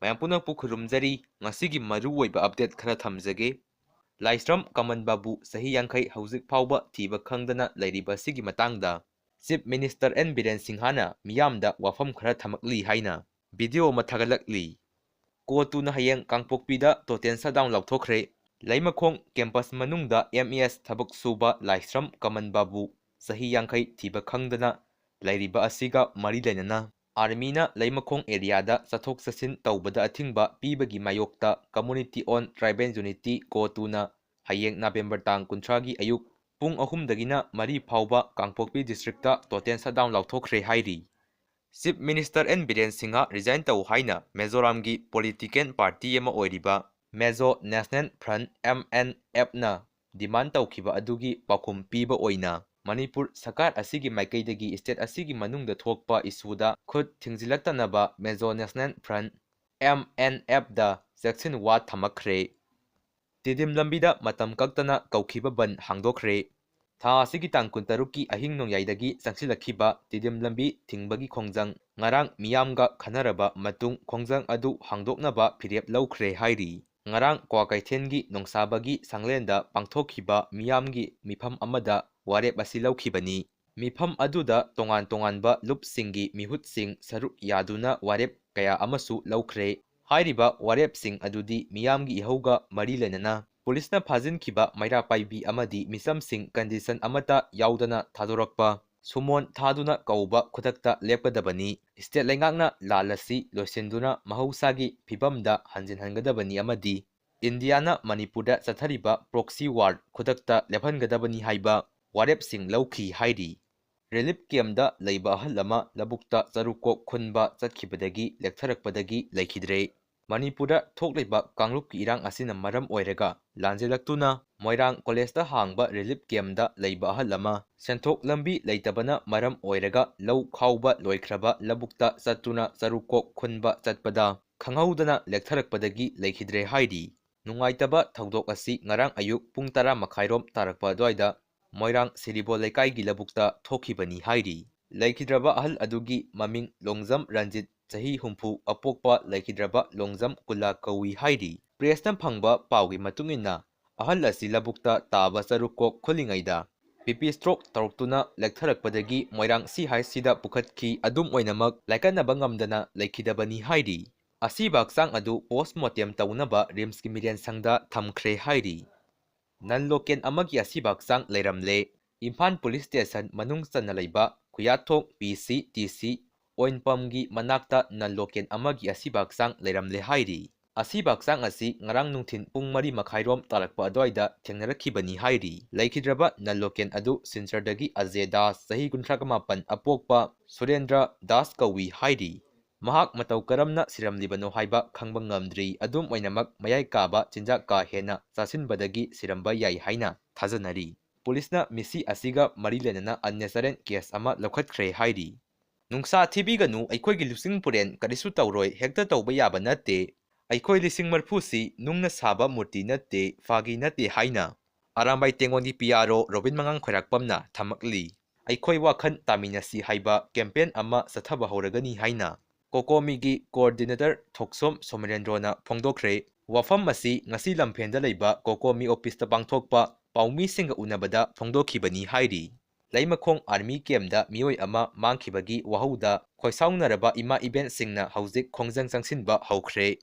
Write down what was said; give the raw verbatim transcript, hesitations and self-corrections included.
ꯃꯌꯥꯝ ꯄꯨꯝꯅꯃꯛꯄꯨ ꯈꯨꯔꯨꯝꯖꯔꯤ꯫ ꯉꯁꯤꯒꯤ ꯃꯔꯨꯑꯣꯏꯕ update ꯈꯔ ꯊꯝꯖꯒꯦ꯫ ꯂꯥꯏꯁ꯭ꯔꯝ ꯀꯃꯟ ꯕꯥꯕꯨ ꯆꯍꯤ ꯌꯥꯡꯈꯩ ꯍꯧꯖꯤꯛ ꯐꯥꯎꯕ ꯊꯤꯕ ꯈꯪꯗꯅ ꯂꯩꯔꯤꯕ ꯑꯁꯤꯒꯤ ꯃꯇꯥꯡꯗ Chief Minister N ꯕꯤꯔꯦꯟ ꯁꯤꯡꯍꯅ ꯃꯤꯌꯥꯝꯗ ꯋꯥꯐꯝ ꯈꯔ ꯊꯝꯃꯛꯂꯤ ꯍꯥꯏꯅ video ꯑꯃ ꯊꯥꯒꯠꯂꯛꯂꯤ꯫ ꯀꯣꯇꯨꯅ ꯍꯌꯦꯡ ꯀꯥꯡꯄꯣꯛꯄꯤꯗ total shutdown ꯂꯥꯎꯊꯣꯛꯈ꯭ꯔꯦ꯫ ꯂꯩꯃꯈꯣꯡ campus ꯃꯅꯨꯡꯗ M E S ꯊꯕꯛ ꯁꯨꯕ ꯂꯥꯏꯁ꯭ꯔꯝ ꯀꯃꯟ ꯕꯥꯕꯨ ꯆꯍꯤ ꯌꯥꯡꯈꯩ ꯊꯤꯕ ꯈꯪꯗꯅ ꯂꯩꯔꯤꯕ ꯑꯁꯤꯒ ꯃꯔꯤ ꯂꯩꯅꯅ armyꯅ ꯂꯩꯃꯈꯣꯡ areaꯗ ꯆꯠꯊꯣꯛ ꯆꯠꯁꯤꯟ ꯇꯧꯕꯗ ꯑꯊꯤꯡꯕ ꯄꯤꯕꯒꯤ ꯃꯥꯌꯣꯛꯇ Community on Tribal Unity ꯀꯣꯇꯨꯅ ꯍꯌꯦꯡ November ꯇꯥꯡ ꯀꯨꯟꯊ꯭ꯔꯥꯒꯤ ꯑꯌꯨꯛ ꯄꯨꯡ ꯑꯍꯨꯝꯗꯒꯤꯅ ꯃꯔꯤ ꯐꯥꯎꯕ ꯀꯥꯡꯄꯣꯛꯄꯤ districtꯇ total shutdown ꯂꯥꯎꯊꯣꯛꯈ꯭ꯔꯦ ꯍꯥꯏꯔꯤ꯫ Chief Minister N Biren Singh resign ꯇꯧ ꯍꯥꯏꯅ ꯃꯤꯖꯣꯔꯥꯝꯒꯤ political party ꯑꯃ ꯑꯣꯏꯔꯤꯕ Mizo National Front, M N Fꯅ demand ꯇꯧꯈꯤꯕ ꯑꯗꯨꯒꯤ ꯄꯥꯎꯈꯨꯝ ꯄꯤꯕ ꯑꯣꯏꯅ ꯃꯅꯤꯄꯨꯔ ꯁꯔꯀꯥꯔ ꯑꯁꯤꯒꯤ ꯃꯥꯏꯀꯩꯗꯒꯤ state ꯑꯁꯤꯒꯤ ꯃꯅꯨꯡꯗ ꯊꯣꯛꯄ issueꯗ ꯈꯨꯠ ꯊꯤꯡꯖꯤꯜꯂꯛꯇꯅꯕ Mizo National Front, M N Fꯗ ꯆꯦꯛꯁꯤꯟ ꯋꯥ ꯊꯝꯃꯛꯈ꯭ꯔꯦ꯫ ꯇꯤꯗꯤꯝ ꯂꯝꯕꯤꯗ ꯃꯇꯝ ꯀꯛꯇꯅ ꯀꯧꯈꯤꯕ ꯕꯟ ꯍꯥꯡꯗꯣꯛꯈ꯭ꯔꯦ꯫ ꯊꯥ ꯑꯁꯤꯒꯤ ꯇꯥꯡ ꯀꯨꯟꯇꯔꯨꯛꯀꯤ ꯑꯍꯤꯡ ꯅꯣꯡꯌꯥꯏꯗꯒꯤ ꯆꯪꯁꯤꯜꯂꯛꯈꯤꯕ ꯇꯤꯗꯤꯝ ꯂꯝꯕꯤ ꯊꯤꯡꯕꯒꯤ ꯈꯣꯡꯖꯪ ꯉꯔꯥꯡ ꯃꯤꯌꯥꯝꯒ ꯈꯟꯅꯔꯕ ꯃꯇꯨꯡ ꯈꯣꯡꯖꯪ ꯑꯗꯨ ꯍꯥꯡꯗꯣꯛꯅꯕ ꯐꯤꯔꯦꯞ ꯂꯧꯈ꯭ꯔꯦ ꯍꯥꯏꯔꯤ꯫ ꯉꯔꯥꯡ ꯀ꯭ꯋꯥꯀꯩꯊꯦꯜꯒꯤ ꯅꯣꯡꯁꯥꯕꯒꯤ ꯁꯪꯂꯦꯟꯗ ꯄꯥꯡꯊꯣꯛꯈꯤꯕ ꯃꯤꯌꯥꯝꯒꯤ ꯃꯤꯐꯝ ꯑꯃꯗ ꯋꯥꯔꯦꯞ ꯑꯁꯤ ꯂꯧꯈꯤꯕꯅꯤ꯫ ꯃꯤꯐꯝ ꯑꯗꯨꯗ ꯇꯣꯉꯥꯟ ꯇꯣꯉꯥꯟꯕ ꯂꯨꯞꯁꯤꯡꯒꯤ ꯃꯤꯍꯨꯠꯁꯤꯡ ꯁꯔꯨꯛ ꯌꯥꯗꯨꯅ ꯋꯥꯔꯦꯞ ꯀꯌꯥ ꯑꯃꯁꯨ ꯂꯧꯈ꯭ꯔꯦ꯫ ꯍꯥꯏꯔꯤꯕ ꯋꯥꯔꯦꯞꯁꯤꯡ ꯑꯗꯨꯗꯤ ꯃꯤꯌꯥꯝꯒꯤ ꯏꯍꯧꯒ ꯃꯔꯤ ꯂꯩꯅꯅ ꯄꯨꯂꯤꯁꯅ ꯐꯥꯖꯤꯟꯈꯤꯕ ꯃꯩꯔꯥ ꯄꯥꯏꯕꯤ ꯑꯃꯗꯤ ꯃꯤꯆꯝꯁꯤꯡ condition ꯑꯃꯠꯇ ꯌꯥꯎꯗꯅ ꯊꯥꯗꯣꯔꯛꯄ, ꯁꯨꯃꯣꯟ ꯊꯥꯗꯨꯅ ꯀꯧꯕ ꯈꯨꯗꯛꯇ ꯂꯦꯞꯀꯗꯕꯅꯤ, state ꯂꯩꯉꯥꯛꯅ ꯂꯥꯜ ꯑꯁꯤ ꯂꯣꯏꯁꯤꯟꯗꯨꯅ ꯃꯍꯧꯁꯥꯒꯤ ꯐꯤꯕꯝꯗ ꯍꯟꯖꯤꯟꯍꯟꯒꯗꯕꯅꯤ ꯑꯃꯗꯤ ꯏꯟꯗꯤꯌꯥꯅ ꯃꯅꯤꯄꯨꯔꯗ ꯆꯠꯊꯔꯤꯕ proxy war ꯈꯨꯗꯛꯇ ꯂꯦꯞꯍꯟꯒꯗꯕꯅꯤ ꯍꯥꯏꯕ ꯋꯥꯔꯦꯞꯁꯤꯡ ꯂꯧꯈꯤ ꯍꯥꯏꯔꯤ꯫ Relief campꯗ ꯂꯩꯕ ꯑꯍꯜ ꯑꯃ ꯂꯧꯕꯨꯛꯇ ꯆꯔꯨꯀꯣꯛ ꯈꯨꯟꯕ ꯆꯠꯈꯤꯕꯗꯒꯤ ꯂꯦꯛꯊꯔꯛꯄꯗꯒꯤ ꯂꯩꯈꯤꯗ꯭ꯔꯦ꯫ ꯃꯅꯤꯄꯨꯔꯗ ꯊꯣꯛꯂꯤꯕ ꯀꯥꯡꯂꯨꯞꯀꯤ ꯏꯔꯥꯡ ꯑꯁꯤꯅ ꯃꯔꯝ ꯑꯣꯏꯔꯒ ꯂꯥꯟꯖꯦꯜꯂꯛꯇꯨꯅ ꯃꯣꯏꯔꯥꯡ ꯀꯣꯂꯦꯖꯇ ꯍꯥꯡꯕ relief campꯗ ꯂꯩꯕ ꯑꯍꯜ ꯑꯃ ꯁꯦꯟꯊꯣꯛ ꯂꯝꯕꯤ ꯂꯩꯇꯕꯅ ꯃꯔꯝ ꯑꯣꯏꯔꯒ ꯂꯧ ꯈꯥꯎꯕ ꯂꯣꯏꯈ꯭ꯔꯕ ꯂꯧꯕꯨꯛꯇ ꯆꯠꯇꯨꯅ ꯆꯔꯨꯀꯣꯛ ꯈꯨꯟꯕ ꯆꯠꯄꯗ ꯈꯪꯍꯧꯗꯅ ꯂꯦꯛꯊꯔꯛꯄꯗꯒꯤ ꯂꯩꯈꯤꯗ꯭ꯔꯦ ꯍꯥꯏꯔꯤ꯫ ꯅꯨꯡꯉꯥꯏꯇꯕ ꯊꯧꯗꯣꯛ ꯑꯁꯤ ꯉꯔꯥꯡ ꯑꯌꯨꯛ ꯄꯨꯡ ꯇꯔꯥ ꯃꯈꯥꯏꯔꯣꯝ ꯇꯥꯔꯛꯄ ꯑꯗꯨꯋꯥꯏꯗ ꯃꯣꯏꯔꯥꯡ ꯁꯤꯔꯤꯕꯣ ꯂꯩꯀꯥꯏꯒꯤ ꯂꯧꯕꯨꯛꯇ ꯊꯣꯛꯈꯤꯕꯅꯤ ꯍꯥꯏꯔꯤ꯫ ꯂꯩꯈꯤꯗ꯭ꯔꯕ ꯑꯍꯜ ꯑꯗꯨꯒꯤ ꯃꯃꯤꯡ ꯂꯣꯡꯖꯝ ꯔꯟꯖꯤꯠ ꯆꯍꯤ ꯍꯨꯝꯐꯨ ꯑꯄꯣꯛꯄ ꯂꯩꯈꯤꯗ꯭ꯔꯕ ꯂꯣꯡꯖꯝ ꯀꯨꯂꯥ ꯀꯧꯏ ꯍꯥꯏꯔꯤ꯫ ꯄ꯭ꯔꯦꯁꯅ ꯐꯪꯕ ꯄꯥꯎꯒꯤ ꯃꯇꯨꯡ ꯏꯟꯅ, ꯑꯍꯜ ꯑꯁꯤ ꯂꯧꯕꯨꯛꯇ ꯇꯥꯕ ꯆꯔꯨ ꯀꯣꯛ ꯈꯨꯜꯂꯤꯉꯩꯗ B P stroke ꯇꯧꯔꯛꯇꯨꯅ ꯂꯦꯛꯊꯔꯛꯄꯗꯒꯤ Moirang C I ꯁꯤꯗ ꯄꯨꯈꯠꯈꯤ꯫ ꯑꯗꯨꯝ ꯑꯣꯏꯅꯃꯛ, ꯂꯥꯏꯀꯠꯅꯕ ꯉꯝꯗꯅ ꯂꯩꯈꯤꯗꯕꯅꯤ ꯍꯥꯏꯔꯤ꯫ ꯑꯁꯤꯕ ꯍꯛꯆꯥꯡ ꯑꯗꯨ ꯄꯣꯁꯃꯣꯔꯇꯦꯝ ꯇꯧꯅꯕ ꯔꯤꯝꯁꯀꯤ ꯃꯤꯔꯦꯟꯁꯪꯗ ꯊꯝꯈ꯭ꯔꯦ ꯍꯥꯏꯔꯤ꯫ ꯅꯟ ꯂꯣꯀꯦꯜ ꯑꯃꯒꯤ ꯑꯁꯤꯕ ꯍꯛꯆꯥꯡ ꯂꯩꯔꯝꯂꯦ꯫ ꯏꯝꯐꯥꯜ ꯄꯨꯂꯤꯁ ꯁ꯭ꯇꯦꯁꯟ ꯃꯅꯨꯡ ꯆꯟꯅ ꯂꯩꯕ ꯈꯨꯌꯥꯊꯣꯡ ꯄꯤ ꯁꯤ ꯇꯤ ꯁꯤ ꯑꯣꯏꯟꯄꯝꯒꯤ ꯃꯅꯥꯛꯇ ꯅꯟ ꯂꯣꯀꯦꯜ ꯑꯃꯒꯤ ꯑꯁꯤꯕ ꯍꯛꯆꯥꯡ ꯂꯩꯔꯝꯂꯦ ꯍꯥꯏꯔꯤ꯫ ꯑꯁꯤꯕ ꯍꯛꯆꯥꯡ ꯑꯁꯤ ꯉꯔꯥꯡ ꯅꯨꯡꯊꯤꯜ ꯄꯨꯡ ꯃꯔꯤ ꯃꯈꯥꯏꯔꯣꯝ ꯇꯥꯔꯛꯄ ꯑꯗꯨꯋꯥꯏꯗ ꯊꯦꯡꯅꯔꯛꯈꯤꯕꯅꯤ ꯍꯥꯏꯔꯤ꯫ ꯂꯩꯈꯤꯗ꯭ꯔꯕ ꯅꯟ ꯂꯣꯀꯦꯜ ꯑꯗꯨ ꯁꯤꯜꯆꯔꯗꯒꯤ ꯑꯖꯦ ꯗꯥꯁ, ꯆꯍꯤ ꯀꯨꯟꯊ꯭ꯔꯥ ꯃꯥꯄꯟ ꯑꯄꯣꯛꯄ ꯁꯨꯔꯦꯟꯗ꯭ꯔ ꯗꯥꯁ ꯀꯧꯏ ꯍꯥꯏꯔꯤ꯫ ꯃꯍꯥꯛ ꯃꯇꯧ ꯀꯔꯝꯅ ꯁꯤꯔꯝꯂꯤꯕꯅꯣ ꯍꯥꯏꯕ ꯈꯪꯕ ꯉꯝꯗ꯭ꯔꯤ꯫ ꯑꯗꯨꯝ ꯑꯣꯏꯅꯃꯛ, ꯃꯌꯥꯏ ꯀꯥꯕ ꯆꯤꯟꯖꯥꯛ ꯀꯥ ꯍꯦꯟꯅ ꯆꯥꯁꯤꯟꯕꯗꯒꯤ ꯁꯤꯔꯝꯕ ꯌꯥꯏ ꯍꯥꯏꯅ ꯊꯥꯖꯅꯔꯤ꯫ ꯄꯨꯂꯤꯁꯅ ꯃꯤꯁꯤ ꯑꯁꯤꯒ ꯃꯔꯤ ꯂꯩꯅꯅ unnecessary case ꯑꯃ ꯂꯧꯈꯠꯈ꯭ꯔꯦ ꯍꯥꯏꯔꯤ꯫ ꯅꯨꯡꯁꯥ ꯊꯤꯕꯤꯒꯅꯨ, ꯑꯩꯈꯣꯏꯒꯤ ꯂꯨꯆꯤꯡ ꯄꯨꯔꯦꯟ ꯀꯔꯤꯁꯨ ꯇꯧꯔꯣꯏ, ꯍꯦꯛꯇ ꯇꯧꯕ ꯌꯥꯕ ꯅꯠꯇꯦ꯫ ꯑꯩꯈꯣꯏ ꯂꯤꯁꯤꯡ ꯃꯔꯤꯐꯨꯁꯤ ꯅꯨꯡꯅ ꯁꯥꯕ ꯃꯨꯔꯇꯤ ꯅꯠꯇꯦ, ꯐꯥꯒꯤ ꯅꯠꯇꯦ ꯍꯥꯏꯅ ꯑꯔꯥꯝꯕꯥꯏ ꯇꯦꯡꯒꯣꯜꯒꯤ ꯄꯤ ꯑꯥꯔ ꯑꯣ ꯔꯣꯕꯤꯟ ꯃꯉꯥꯡ ꯈꯣꯏꯔꯥꯛꯄꯝꯅ ꯊꯝꯃꯛꯂꯤ꯫ ꯑꯩꯈꯣꯏ ꯋꯥꯈꯜ ꯇꯥꯃꯤꯟꯅꯁꯤ ꯍꯥꯏꯕ ꯀꯦꯝꯄꯦꯟ ꯑꯃ ꯆꯠꯊꯕ ꯍꯧꯔꯒꯅꯤ ꯍꯥꯏꯅ ꯀꯣꯀꯣꯃꯤꯒꯤ ꯀꯣꯑꯣꯔꯗꯤꯅꯦꯇꯔ ꯊꯣꯛꯁꯣꯝ ꯁꯣꯃꯔꯦꯟꯗ꯭ꯔꯣꯅ ꯐꯣꯡꯗꯣꯛꯈ꯭ꯔꯦ꯫ ꯋꯥꯐꯝ ꯑꯁꯤ ꯉꯁꯤ ꯂꯝꯐꯦꯟꯗ ꯂꯩꯕ ꯀꯣꯀꯣꯃꯤ ꯑꯣꯐꯤꯁꯇ ꯄꯥꯡꯊꯣꯛꯄ ꯄꯥꯎꯃꯤꯁꯤꯡꯒ ꯎꯅꯕꯗ ꯐꯣꯡꯗꯣꯛꯈꯤꯕꯅꯤ ꯍꯥꯏꯔꯤ꯫ ꯂꯩꯃꯈꯣꯡ ꯑꯥꯔꯃꯤ ꯀꯦꯝꯗ ꯃꯤꯑꯣꯏ ꯑꯃ ꯃꯥꯡꯈꯤꯕꯒꯤ ꯋꯥꯍꯧꯗ ꯈꯣꯏꯁꯥꯎꯅꯔꯕ ꯏꯃꯥ ꯏꯕꯦꯟꯁꯤꯡꯅ ꯍꯧꯖꯤꯛ ꯈꯣꯡꯖꯪ ꯆꯪꯁꯤꯟꯕ ꯍꯧꯈ꯭ꯔꯦ꯫